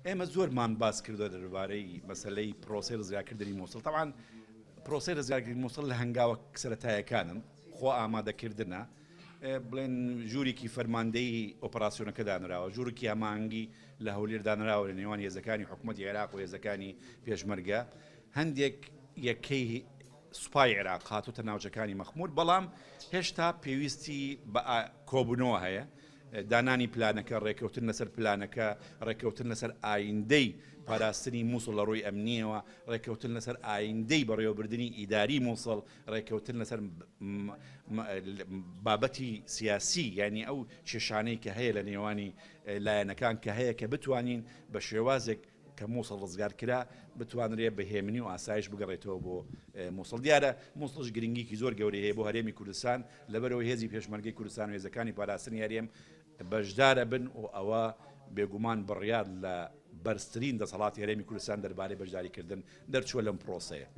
ئێمە زۆرمان باس کردوە دەربارەی مەسەلەی پرۆسەی ڕزگارکردنی موسڵ، تەبعەن پرۆسەی ڕزگارکردنی موسڵ لە هەنگاوە سەرەتایەکانن، خۆ ئامادەکردنە، بڵێن ژوورێکی فەرماندەیی ئۆپەراسیۆنەکە دانراوە، ژوورێکی هەماهەنگی لە هەولێر دانراوە لە نێوان هێزەکانی حکومەتی عێراق و هێزەکانی پێشمەرگە، هەندێک یەکەی سوپای عێراق هاتۆتە ناوچەکانی مەخمور، بەڵام هێشتا پێویستی بە کۆبوونەوە هەیە، دانانی پلانەکە، ڕێککەوتن لەسەر پلانەکە، ڕێککەوتن لەسەر ئایندەی پاراستنی موسڵ لە ڕووی ئەمنییەوە، ڕێککەوتن لەسەر ئایندەی بەڕێوەبردنی ئیداری موسڵ، ڕێککەوتن لەسەر بابەتی سیاسی، یانی ئەو کێشانەی کە هەیە لە نێوانی لایەنەکان کە هەیە کە بتوانین بە شێوازێک کە موسڵ ڕزگار کرا بتوانرێ بە هێمنی و ئاسایش بگەڕێتەوە بۆ موسڵ. دیارە موسڵش گرنگیکی زۆر گەورەی هەیە بۆ هەرێمی کوردستان، لەبەرئەوەی هێزی پێشمەرگەی کوردستان و هێزەکانی پاراستنی هەرێم بەشدارەبن و ئەوە بێگومان بڕیار لە بەرزترین دەسەڵاتی هەرێمی کوردستان دەربارەی بەشداریکردن دەرچووە لەم پرۆسەیە.